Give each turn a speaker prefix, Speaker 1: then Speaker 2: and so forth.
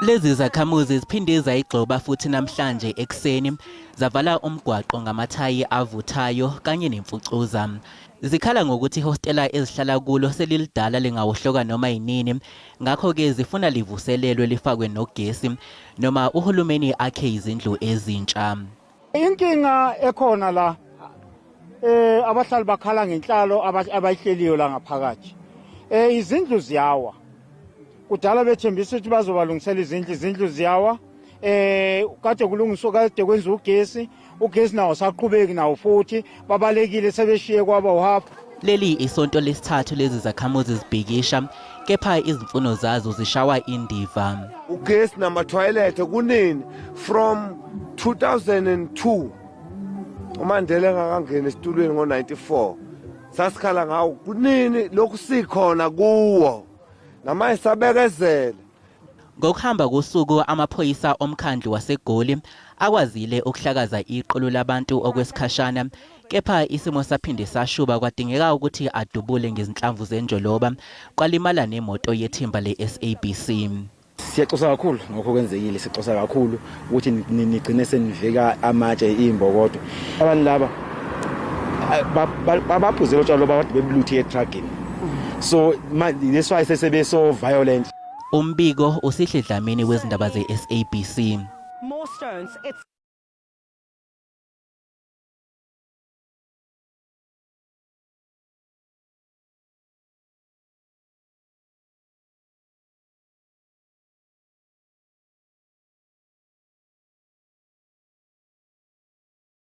Speaker 1: Lezi zakhamuzi ziphinde zayigxoba futhi namhlanje ekuseni zavala umgwaqo ngamathayi avuthayo kanye nemfucuza. Zikhala ngokuthi ihostela ezihlala kulo selilidala lingawohloka noma yinini ngakho-ke zifuna livuselelwe lifakwe nogesi noma uhulumeni akhe izindlu ezintsha.
Speaker 2: Inkinga ekhona la eh abahlali bakhala ngenhlalo abayihleliyo la ngaphakathi. Eh izindlu ziyawa. Kudala bethembisa ukuthi bazobalungisela izindlu, izindlu ziyawa. Eh kade kulungiswa kade kwenziwa ugesi, ugesi nawo saqhubeki nawo futhi babalekile sebeshiye kwaba uhalf.
Speaker 1: Leli isonto lesithathu lezi zakhamuzi zibhikisha kepha izimfuno zazo zishawa indiva.
Speaker 3: Ugesi namathoyilethe kunini from 2002 uMandela engakangeni esitulweni ngo-94 sasikhala ngawo kunini lokhu sikhona kuwo namanje sabekezela.
Speaker 1: Ngokuhamba kosuku amaphoyisa omkhandlu waseGoli akwazile ukuhlakaza iqulu labantu okwesikhashana kepha isimo saphinde sashuba kwadingeka ukuthi adubule ngezinhlamvu zenjoloba kwalimala nemoto yethimba le-SABC.
Speaker 4: Siyaxosa kakhulu ngokho kwenzekile, sixosa kakhulu ukuthi nigcine senivika amatshe imbokodo. Abantu laba baphuzela utshwala loba kade bebuluthe etragini. So that's why sesebe so violent.
Speaker 1: Umbiko uSihle Dlamini wezindaba ze-SABC.
Speaker 5: More stones. It's